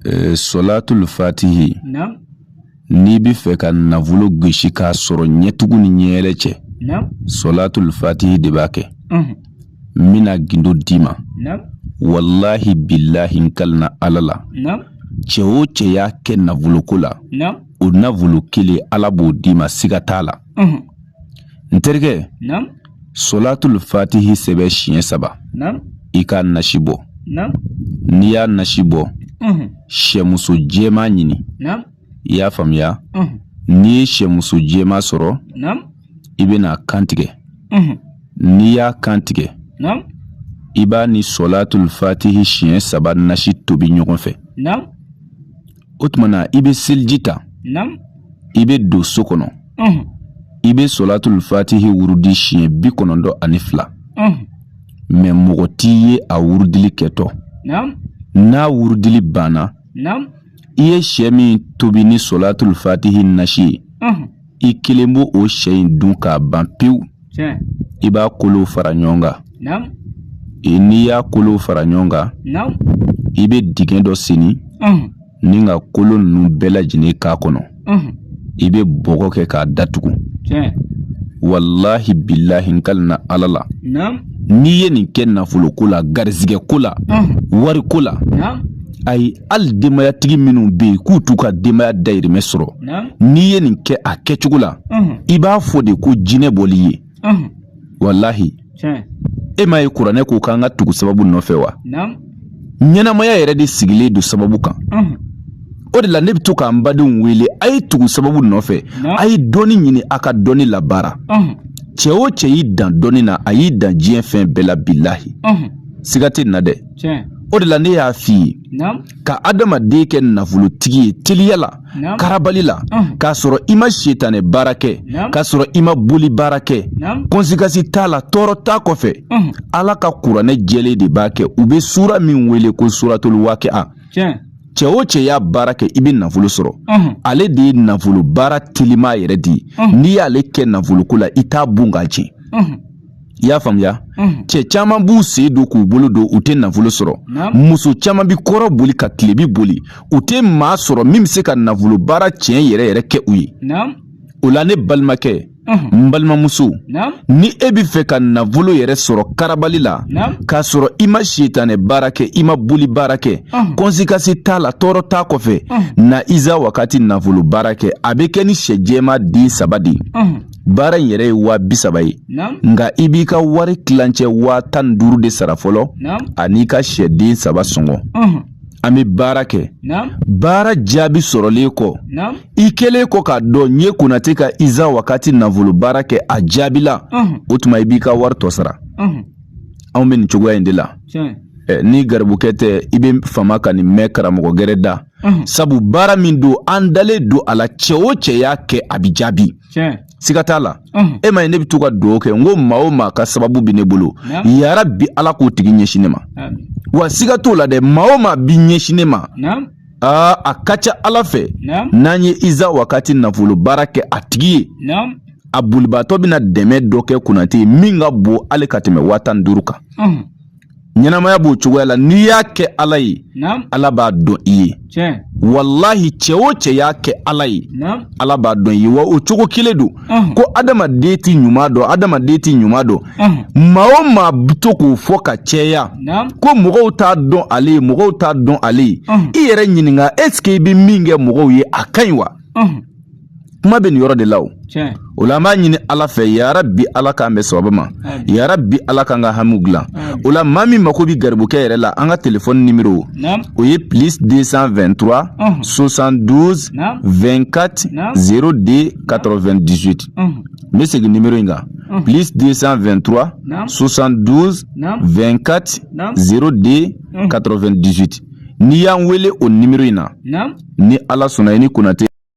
Sɔlatul fatihi, n'i bɛ fɛ ka nafolo gosi k'a sɔrɔ ɲɛtugu ni ɲɛyɛlɛ cɛ, sɔlatul fatihi de b'a kɛ. N bɛna gindo d'i ma, walahi bilahi, n kalina Ala la, cɛ o cɛ y'a kɛ nafoloko la, o nafolo kelen Ala b'o d'i ma, siga t'a la. N terikɛ, sɔlatul fatihi sɛbɛn siɲɛ saba, i k'a nasi bɔ. N'i y'a nasi bɔ, sɛmuso jɛman ɲini. I y'a faamuya? N'i ye sɛmuso jɛman sɔrɔ, i bɛna kan tigɛ. N'i y'a kan tigɛ, i b'a ni sɔlatul fatihi siɲɛ saba nasi tobi ɲɔgɔn fɛ. O tuma na, i bɛ seliji ta, i bɛ don so kɔnɔ, i bɛ sɔlatul fatihi wurudi siɲɛ 92, mɛ mɔgɔ t'i ye a wurudili kɛtɔ. N'a wurudili banna, i ye sɛ min tobi ni sɔlatul fatihi nasi ye, i kelen b'o o sɛ in dun k'a ban pewu. I b'a kolow fara ɲɔgɔn kan. N'i y'a kolow fara ɲɔgɔn kan, i bɛ dingɛ dɔ senni ni ka kolo ninnu bɛɛ lajɛlen k'a kɔnɔ. I bɛ bɔgɔ kɛ k'a datugu. Walahi bilahi, n kalina Ala la, n'i ye nin kɛ nafoloko la, garizigɛ ko la, wariko la, ayi, hali denbayatigi minnu bɛ yen k'u t'u ka denbaya dayirimɛ sɔrɔ, n'i ye nin kɛ a kɛcogo la, i b'a fɔ de ko jinɛ bɔl'i ye. Walahi, e m'a ye kuranɛ ko k'an ka tugu sababu nɔfɛ wa? Ɲɛnamaya yɛrɛ de sigilen don sababu kan. O de la ne bɛ to k'an badenw wele, a ye tugu sababu nɔfɛ, a ye dɔnni ɲini, a ka dɔnni labaara. Cɛ o cɛ y'i dan dɔnni na, a y'i dan diɲɛ fɛn bɛɛ la. Bilahi, siga tɛ na dɛ. O de la ne y'a f'i ye, ka adamaden kɛ nafolotigi ye teliya la, karabali la, k'a sɔrɔ i ma setanɛ baara kɛ, k'a sɔrɔ i ma boli baara kɛ, conséquence t'a la, tɔɔrɔ t'a kɔfɛ. Ala ka kuranɛ jɛlen de b'a kɛ. U bɛ sura min wele ko suratul waqi'a, cɛ o cɛ y'a baara kɛ, i bɛ nafolo sɔrɔ. Ale de ye nafolo baara telima yɛrɛ di ye. N'i y'ale kɛ nafoloko la, i t'a bon k'a tiɲɛ. I y'a faamuya? Cɛ caman b'u sen don k'u bolo don, u tɛ nafolo sɔrɔ. Muso caman bi kɔrɔn boli ka tilebi boli, u tɛ maa sɔrɔ min bɛ se ka nafolo baara tiɲɛ yɛrɛ yɛrɛ kɛ u ye. O la, ne balimakɛ, n balimamuso, ni e bɛ fɛ ka nafolo yɛrɛ sɔrɔ karabali la, k'a sɔrɔ i ma setanɛ baara kɛ, i ma boli baara kɛ, conséquence t'a la, tɔɔrɔ t'a kɔfɛ, na iza wakati nafolo baara kɛ. A bɛ kɛ ni sɛ jɛman den saba de ye. Baara in yɛrɛ ye 30.000 ye, nka i b'i ka wari tilancɛ 15.000 de sara fɔlɔ an'i ka sɛden saba sɔngɔ. An bɛ baara kɛ. Baara jaabi sɔrɔlen kɔ, i kɛlen kɔ k'a dɔn n ye Konate ka iza wakati nafolo baara kɛ, a jaabila, o tuma i b'i ka wari tɔ sara. Anw bɛ nin cogoya in de la. Ni garibukɛ tɛ, i bɛ fama ka nin mɛn karamɔgɔ gɛrɛ da, sabu baara min don, an dalen don a la. Cɛ o cɛ y'a kɛ, a bɛ jaabi, siga t'a la. E ma ye, ne bɛ to ka dugawu kɛ, n ko maa o maa ka sababu bɛ ne bolo, yarabi Ala k'o tigi ɲɛsin ne ma. Wa siga t'o la dɛ, maa o maa bi ɲɛsin ne ma, aa, a ka ca Ala fɛ, n'an ye iza wakati nafolo baara kɛ a tigi ye, a bolibaatɔ bɛna dɛmɛ dɔ kɛ Konate ye min ka bon hali ka tɛmɛ 15.000 kan. Ɲɛnamaya b'o cogoya la. N'i y'a kɛ Ala ye, Ala b'a dɔn i ye. Walahi, cɛ o cɛ y'a kɛ Ala ye, Ala b'a dɔn i ye. Wa o cogo kelen don ko adamaden ti ɲuman dɔn, adamaden ti ɲuman dɔn. Maa o maa bɛ to k'o fɔ ka caya ko mɔgɔw t'a dɔn ale ye, mɔgɔw t'a dɔn ale ye, i yɛrɛ ɲininka, est ce que i bɛ min kɛ mɔgɔw ye, a ka ɲi wa? Kuma bɛ nin yɔrɔ de la. O o la, an b'a ɲini Ala fɛ, yarabi Ala k'an bɛn sababa ma, yarabi Ala k'an ka hamiw dilan. O la, maa min mako bɛ garibukɛ yɛrɛ la, an ka telefɔni nimero, o ye plus 223 72 24 02 98. N bɛ segin nimero in kan: plus 223 72 24 02 98. N'i y'an wele o nimero in na, ni Ala sɔnna, i ni Konate.